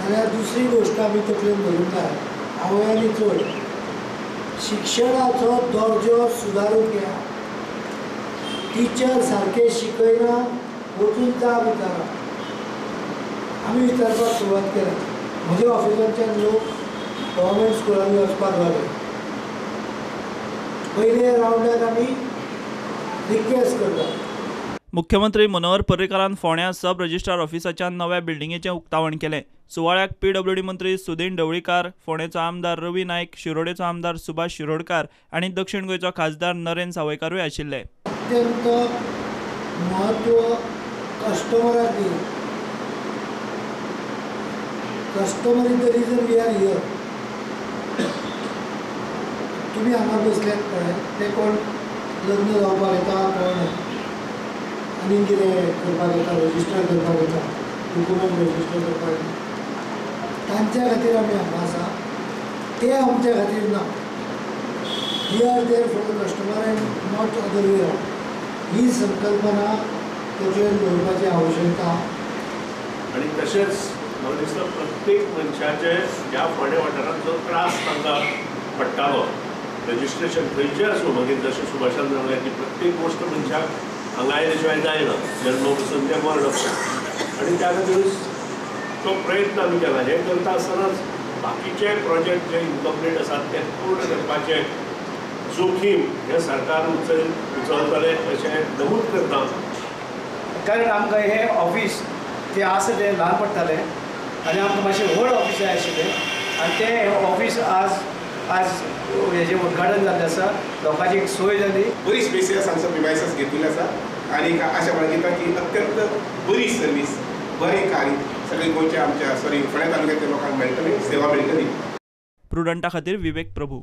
जाल्यार दुसरी गोश्ट आमी तकलेन धरूंक जाय, आवयांनी चड शिक्षणाचो दर्जो सुदारूंक घ्या। टिचर सारके शिकयना, वचून जाब विचारा। आमी विचारपाक सुरवात केल्या। म्हज्या ऑफिसांच्यान लोक गव्हर्मेंट स्कुलांनी वचपाक लागले। पयल्या रावंडाक आमी रिक्वेस्ट करता। मुख्यमंत्री मनोहर पर्रीकारान फोंड्या सब रजिस्ट्रार ऑफिसाच्या नव्या बिल्डिंगेचें उक्तावण केलें। सुवाळ्याक पीडब्ल्यूडी मंत्री सुदीन ढवळीकार, फोंडेचो आमदार रवी नायक, शिरोडेचो आमदार सुभाष शिरोडकार आनी दक्षिण गोंयचो खासदार नरेंद्र सावयकारूय आशिल्ले। अत्यंत महत्व कस्टमराक दिलें। Customer is the reason we are here. तुमी हांगा बसल्यात पळय, ते कोण लग्न जावपाक येता, कोण आनी कितें करपाक येता, रजिस्टर करपाक येता, डॉक्युमेंट रजिस्टर करपाक येता, तांच्या खातीर आमी हांगा आसा, ते आमच्या खातीर ना। We are there for the customer and not other way round. ही संकल्पना तकलेन दवरपाची आवश्यकता। आनी तशेंच म्हाका दिसता प्रत्येक मनशाचे ह्या फोंडें वाठारांत जो त्रास तांकां पडटालो, रजिस्ट्रेशन खंयचें आसूं, मागीर जशें सुभाषान सांगलें की प्रत्येक गोश्ट मनशाक हांगा आयले शिवाय जायना, जल्म पसून तें मरण पसून, आनी त्या खातीरूच तो प्रयत्न आमी केला। हें करता आसतनाच बाकीचे प्रोजेक्ट जे इनकम्प्लीट आसात ते पूर्ण करपाचें जोखीम हें सरकार उचलतलें अशें नमूद करता। कारण आमकां हें ऑफिस जें आसा तें ल्हान पडटालें आनी आमकां मातशें व्हड ऑफिस जाय आशिल्लें आनी तें ऑफिस आज आज हेजें उद्घाटन जाल्लें आसा, लोकांची एक सोय जाली। बरी स्पेसियस हांगसर प्रिमायसीस घेतिल्ले आसा आनी आशा बाळगिता की अत्यंत बरी सर्वीस, बरें कार्य सगळे गोंयच्या आमच्या सॉरी फोंड्या तालुक्यातल्या लोकांक मेळटलें, सेवा मेळटली। प्रुडंटा खातीर विवेक प्रभू।